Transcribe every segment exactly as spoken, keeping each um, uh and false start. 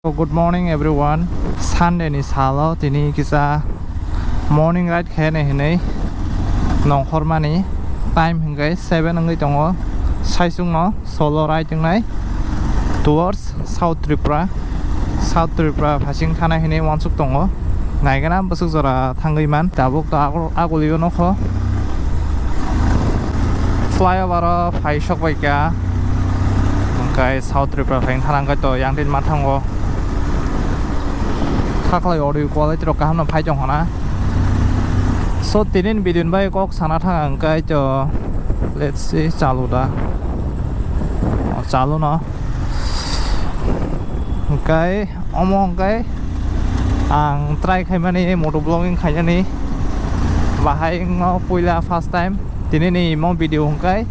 So, good morning everyone. Sunday ni salo tini kisa morning ride khaina hinwi nongkhormani time hwnkhe seven wngwi tongo. Saisungno solo ride wngnai towards South Tripura. South Tripura phasing thana hinwi uansuk tongo. Naigana bwswk jora thangwi man. Tabuk to agul-, agulio nokho. Flyover o phai sok bai kha. Hwnkhe South Tripura phai thana hwnkhe to yang tin ma thango. Khaklai audio quality rok kaham no phai tong khana. So, tinin video ni bai kok sana thang ang kai to. Let's see, chalu da. Oh, chalu no. Hwnkhe omo hwnkhe ang try khaimani moto vlogging khainani. Bahai no puila first time. Tini ni imo video hwnkhe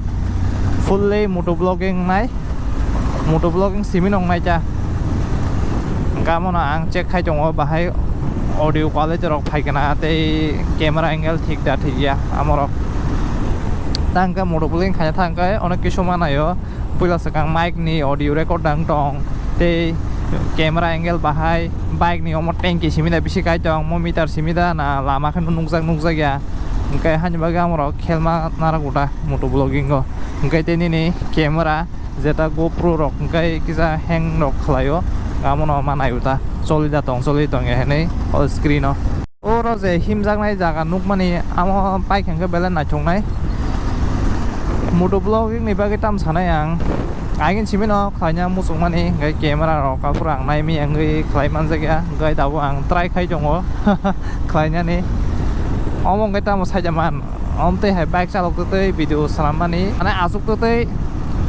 fully moto vlogging nai, moto vlogging simi nong nai ta. Hwnkhe amo no ang check khai tongo, bahai audio quality rok phai kana tei camera angle thik da thik ya amo rok. Ta hwnkhe moto vlogging khaina thang khe onek kisu ma naio. Puila swkang mic ni audio record dang tong, tei camera angle bahai, bike ni omo tanki simi da bisi kai tong, mo meter simi da na lama khe nukjak nukjak ya. Hwnkhe haini bagwi amo rok khelma narwk da moto vlogging o. Hwnkhe tei nini camera jeta GoPro rok hwnkhe kisa hang rok khlaio, amo no ma naio ta choli da tong choli tong ya hinwi o screen o. Oro je himjaknai jaga nukmani, amo bike hwnkhe belai naithoknai. Moto vlogging ni bagwi tam sanai ang. Agin simi no khlaina muchungmani, hwnkhe camera rok aphuru ang naimaya wngwi khlai manjakya, hwnkhe tabuk ang try khai tongo khlainani. Omo hwnkhe tamo saida man. Omtwi hai bike chalok twtwi video swlammani. Mane aswk twtwi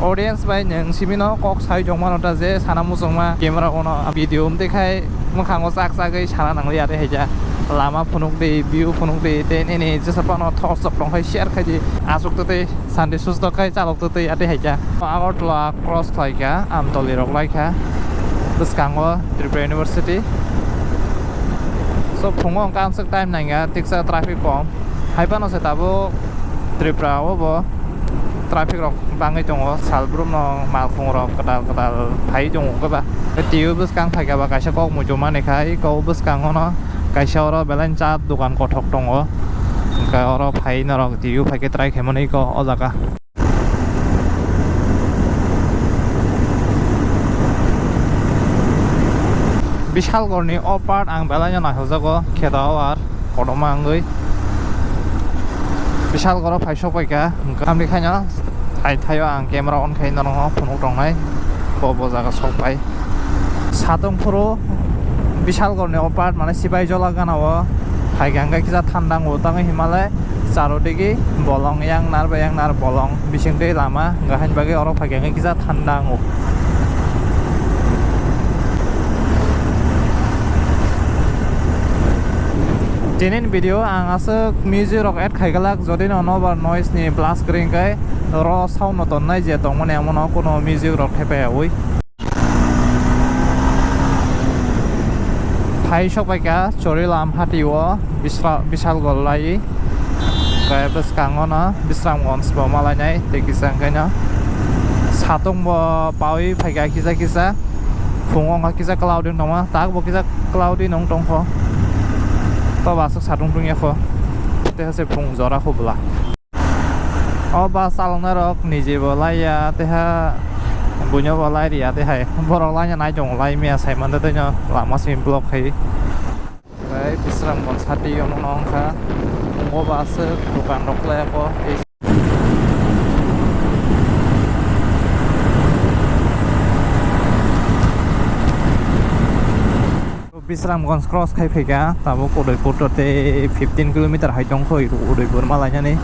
audience bai nwng simi no kok sai tongmano ta je sana muchungma camera ono video omtwi khai mwkhango chak chagwi sana nangli ate haikhe lama phunuk di, view phunuk di, tei nini jesa phano thos chok tong khai share khai di. Aswk twtwi Sunday sus tok khai chalok twtwi ate haikhe Agartala cross khlaikha, Amtoli rok laikha bwskango Tripura University. So phungo hwnkhe amswk time nangya, tiksa traffic kom. Hai phano se tabuk Tripura o bo traffic rok bangwi tongo, salbrum no malkhung rok kwtal kwtal phai tongo khe ba. Tei twiwi bwskang phaikha ba kaisa kok muchungmani khai, eko bwskango no kaisa oro belai cha dogan kothok tongo, hwnkhe oro phai norok twiwi phaikhe try khaimani eko o jaga. Bishalgarh ni o part ang belai no naithokjago, kheto o ar kotorma wngwi. Bishalgarh o phai sok pai kha, hwnkhe amni khaino hai thaio ang camera on khai norokno phunuk tongnai, bo bo jaga sok pai. Satung phuru Bishalgarh ni o part mane Sipaijala gana o phaikha hwnkhe kisa thanda wngo, tangwi hinmale charo digi bolong yang nar ba yang nar bolong bising twi lama hwnkhe haini bagwi oro phaikha hwnkhe kisa thanda wngo. Tinin video ang aswk music rok add khai glak, jodi no nobar noise ni plus kwrwi hwnkhe oro sound no tonnai je tongmani, amo no kuno music rok thepaiyawi. Phai sok pai kha Chorilam hati o Bisra-, Bishalgarh lai. Khe bwskango no Bisramganj bo malainai tei kisa hwnkhe no satung bo pawi phai kha kisa kisa. Phungo wngkha kisa cloudy wng tongma, tak bo kisa cloudy wng tongkho. To bo aswk satung tungya kho. Tei hase phung jora kho bwla. O bus chaloknai rok niji bo laiya, tei ha buino bo lai riya, tei hai borok laina nai tongo, lai miya sai mantwi tei no lama simi block khai. Tei Bisramganj sati omo no wngkha, o bus o dokan rok khlai kho. Bisramganj cross khai phaikha, tabuk Udaipur to tei fifteen kilometer hai tongkho Udaipur malainani.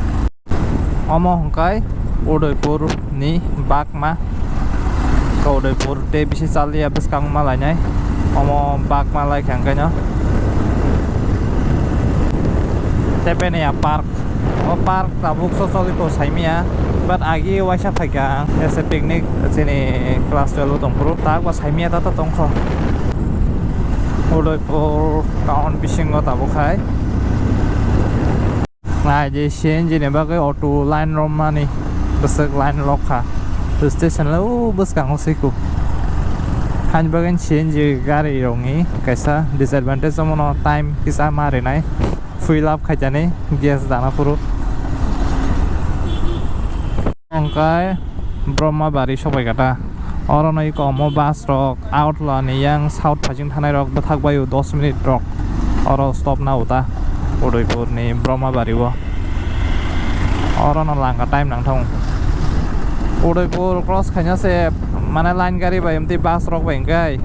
Omo hwnkhe Udaipur ni bakma. Udaipur tei bisi chaliya bwskango malainai. Omo bakma laikha hwnkhe no. Tepenia Park. O park tabuk so choli ko saimia, but agi waisa phaikha ang, ese picnic chini class twelve o tongphuru, tak bo saimia ta ta tongkho. Udaipur town bisingo tabuk hai. Nai je C N G ni bagwi auto line romani, bwswk line lokha. Station le o bwskango siko. Haini bagwi C N G gari rokni kaisa disadvantage omono time kisa ma rinai, fill up khaitani gas dana phuru. Hwnkhe Brahmabari sokbai kha ta. Orono eko omo bus rok Agartala ni yang south phaiching thanai rok bwthak bai o dos minute rok oro stop na o ta Udaipur ni Brahmabari o. Orono langka time nang thango. Udaipur cross khaina se mane line gari bai amtwi bus rok bai hwnkhe,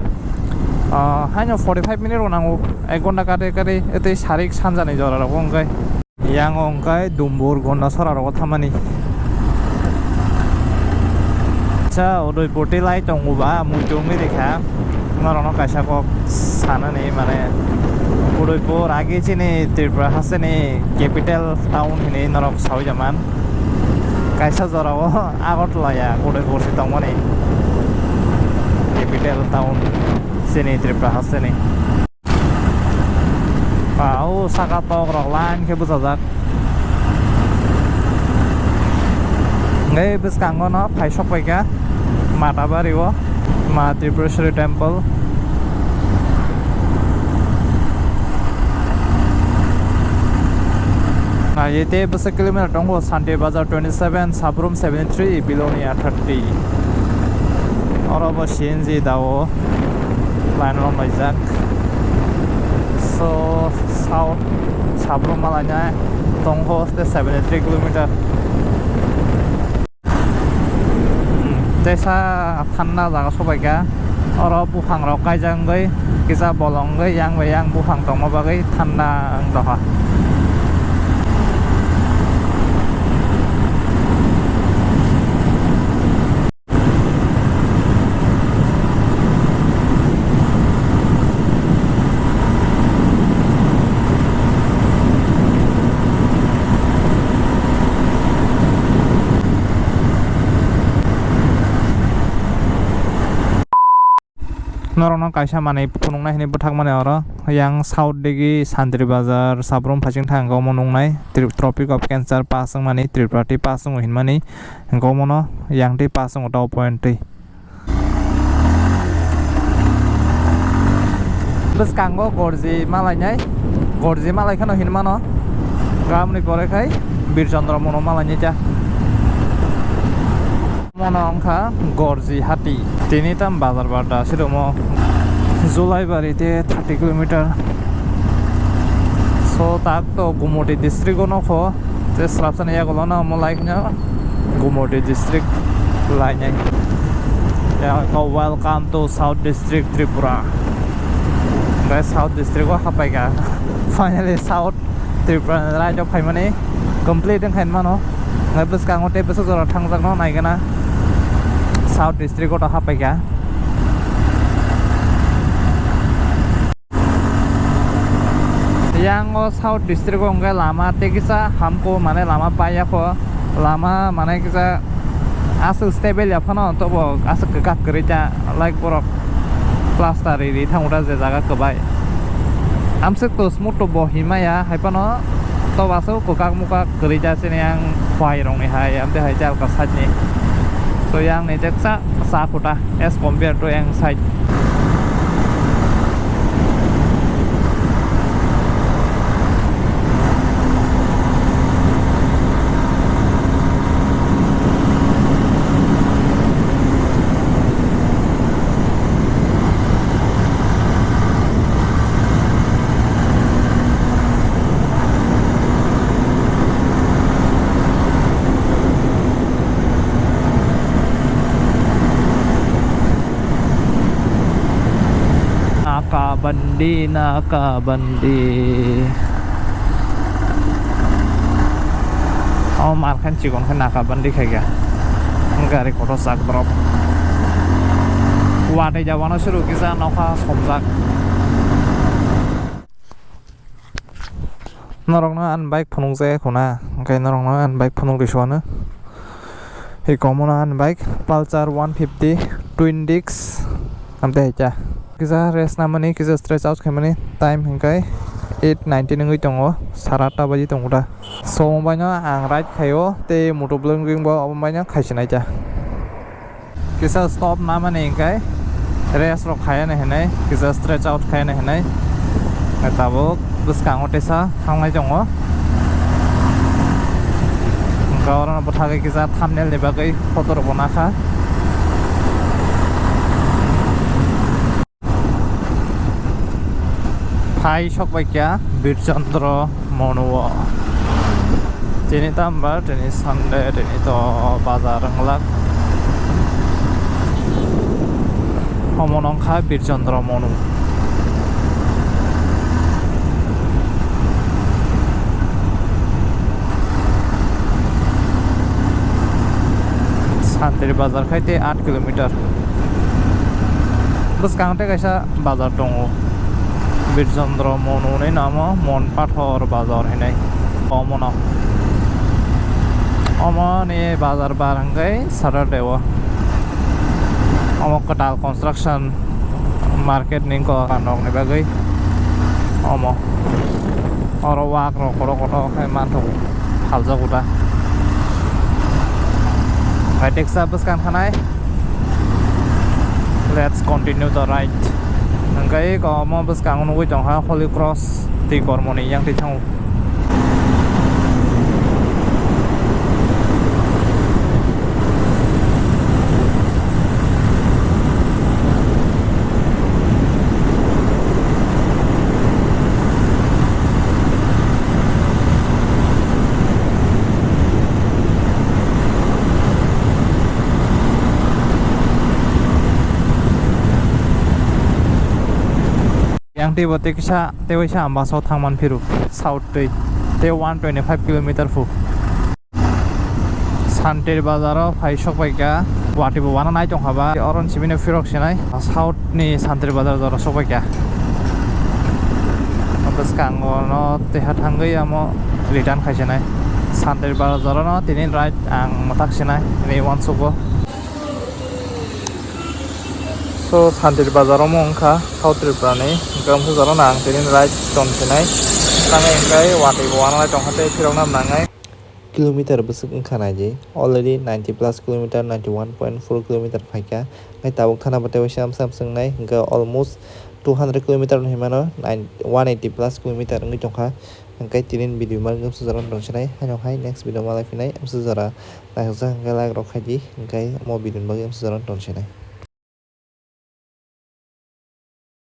ah, haino forty five minute rok nango, ek ghonta kate kate tei sarik sanjani jora rok hwnkhe. Yang o hwnkhe Dumbur Gondasora rogo thamani. Acha, Udaipur tei lai tongo ba, muitu wngwi rikha. Norokno kaisa kok sanani, mane, Udaipur agi chini Tripura hasteni capital town hinwi norok sawi jaman. Kaisa jorao Agartala ya Udaipur se tongmani capital town chini Tripura hasteni. Ah, o saka tok rok line khe bwchajak. Hwnkhe bwskango no phai sok pai kha Matabari o, Ma Tripureshwari temple. Ah, ete bwswk kilometer tongo, Santir Bazar twenty seven, Sabrum seventy three, Belonia thirty. Oro bo C N G dao. Line rok laijak. So, south, Sabrum malaina tongkho, tei seventy three kilometer. Hmm, teisa thanda jaga sobaikha. Oro buphang rok kaijak wngwi, kisa bolong wngwi, yang bai yang buphang tongma bagwi thanda wng tongkha. Norokno kaisa manwi phunuknai hinwi bwthakmani oro. Yang south digi Santri Bazar, Sabrum phaiching thang omo nuknai. Tri-, Tropic of Cancer pass wngmani, Tripura twi pass wngo hinmani. Hwnkhe omono yang twi pass wngo ta o point twi. Bwskango gorji malainai, gorji malai kheno hinmano. Gamni gore khai Birchandra mono malainai ta. Mono wngkha gorji hati. Tini tam bazar barda siromo Julaibari te thirty kilometer. So tak to Gumoti district o nokho. Te srapsani yagulo no omo lai kheno Gumoti district lainai. Ya, ko welcome to South District Tripura. Guys, South District o hapaikha. Finally South Tripura ni raijak phaimani complete wngkha hinmano. Nai bwskango tei bwswk jora thangjakno naigana. South District o to hapaikha. Yang o South District o hwnkhe lama tei kisa hamkuk, mane lama paiya kho. Lama mane kisa aswk stable ya phano, tobo aswk kwkak kwrwi ta, like borok plaster ri ri thango ta je jaga kwbai. Amswk to smooth to bo hinmaya, hai phano tobo aswk kwkak mukak kwrwi ta chini ang khwai rokni hai, amtwi hai jalka side ni. To yang ni teksa sa khuta as compare to yang side. Nakabandi, Nakabandi. O markhan chikon khe Nakabandi khaikha. Gari kotor chak drop. Watwi jabano suru kisa nokha somjak. Norokno ani bike phunukjak ya khuna, hwnkhe norokno ani bike phunuk risuano. Eko omono ani bike Pulsar one fifty twin disc, amtwi hai kha. Kisa rest namani, kisa stretch out khaimani, time hwnkhe eight nineteen wngwi tongo, sara atta baji tongo da. So, omo baino ang ride khaio, tei moto vlogging bo omo baino khaisinai kha. Kisa stop namani hwnkhe Rest rok khaiyani hinwi, kisa stretch out khaiyani hinwi. Tabuk bwskango teisa thangnai tongo. Hwnkhe orono bwthagwi kisa thumbnail ni bagwi photo rok bo nakha. Phai sokbaikha Birchandra Monuo. Tini tambar, tini Sunday, tini to bazar wngwlak. Omo nongkha Birchandra Monu. Santri bazar khai tei aat kilometer. Bwskang tei kaisa bazar tongo. Birchandra Monu hinwi namo, Mon Pathor bazar hinwi. Omono. Omo ni bazar bar hwnkhe Saturday o. Omo kwtal construction market ni wngkha nok ni bagwi. Omo. Oro wak rok kotor kotor khe manthogo. Phaljago da. Hai teksa bwskang thanai. Let's continue the ride. Hwnkhe omo bwskango nugwi tongkha Holy Cross twi kormoni yang twi thango. Yang tei bo tei kisa tei waisa ang bus o thang man phiru south twi tei one twenty five kilometer phu. Santir bazar o phai sok pai kha, watwi bo wana nai tong kha ba, oro ni simi no phirok sinai south ni Santir bazar jora sok pai kha. Bwskango no tei ha thangwi amo return khai sinai. Santir bazar o no tini ride ang mwthak sinai, tini uansuk o. So, Santir bazar omo wngkha South Tripura ni, hwnkhe amsa jora no ang tini ride ton sinai. Tamo hwnkhe watwi bo wana lai tongkha tei phirok nang nangnai. Kilometer bwswk wngkha naidi, already ninety plus kilometer, ninety one point four kilometer phaikha. Hwnkhe tabuk thana bo tei waisa amsa amsa wngnai, hwnkhe almost two hundred kilometer hinwi mano, nine, one eighty plus kilometer wngwi tongkha. Hwnkhe tini video ma wngkha amsa jora no ton sinai, haino hai next video ma lai phinai amsa jora. Naithok jak hwnkhe like rok khai di, hwnkhe omo video ni bagwi amsa jora no ton sinai.